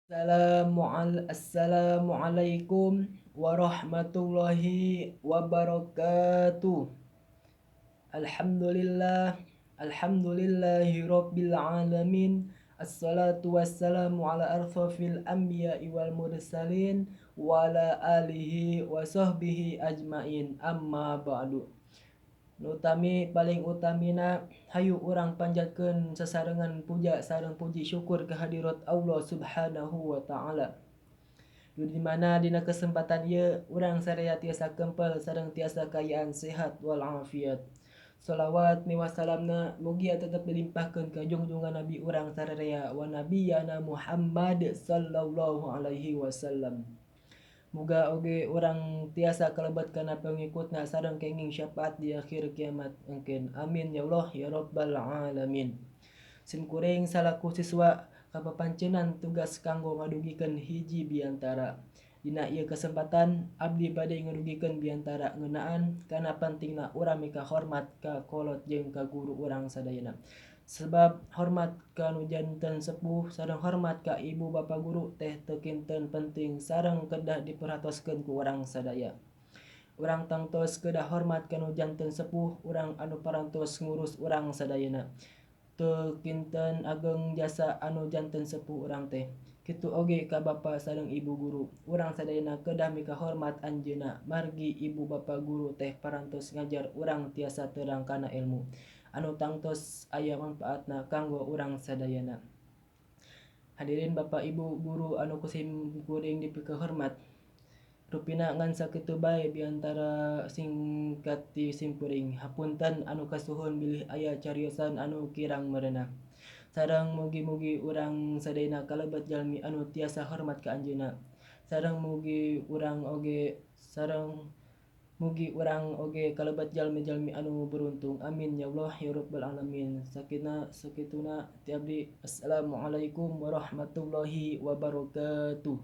Assalamualaikum warahmatullahi wabarakatuh. Alhamdulillah, alhamdulillahi rabbil alamin. Assalatu wassalamu ala arfafil anbiya'i wal mursalin wa ala alihi wa sahbihi ajmain. Amma ba'du. Nu utami paling utamina hayu urang panjatkeun sasarengan puja sareng puji syukur kehadirat Allah Subhanahu wa taala. Nu di mana dina kesempatan ieu urang saraya tiasa kempel sareng tiasa kaayaan sehat wal afiat. Salawat miwah salamna mugia tetep dilimpahkeun ka jungjungan nabi urang sararea wa nabiyana Muhammad sallallahu alaihi wasallam. Muga oge urang tiasa kalebet kana pengikutna sareng kenging syafaat di akhir kiamat engkeun. Amin ya Allah ya rabbal alamin. Sim kuring salaku siswa kapapancenan tugas kanggo ngadugikeun hiji biantara. Dina ieu kesempatan abdi bade ngadugikeun biantara ngeunaan kana pentingna urang mika hormat ka kolot jeung ka guru urang sadayana. Sebab hormat ka nu janten sepuh sareng hormat ka ibu bapa guru teh teu kinten penting sareng kedah diperhatoskeun ku urang sadaya. Urang tangtos kedah hormat ka nu janten sepuh urang anu parantos ngurus urang sadayana. Teu kinten ageng jasa anu janten sepuh urang teh. Kitu oge ka bapa sareng ibu guru. Urang sadayana kedah mika hormat anjeunna margi ibu bapa guru teh parantos ngajar urang tiasa terang kana ilmu anu tangtos aya manfaatna kanggo urang sadayana. Hadirin Bapak Ibu guru anu ku sim kuring dipikahormat. Rupina ngan sakitu bae biantara singkat ti simkuring. Hapunten anu kasuhun bilih aya cariosan anu kirang merenah. Sareng mugi-mugi urang sadayana kalebet jalmi anu tiasa hormat ka anjeunna. Sareng mugi urang oge sareng mugi urang oge kalebet jalmi-jalmi anu beruntung. Amin ya Allah ya rabbal alamin. Sakina sakituna ti abdi. Assalamualaikum warahmatullahi wabarakatuh.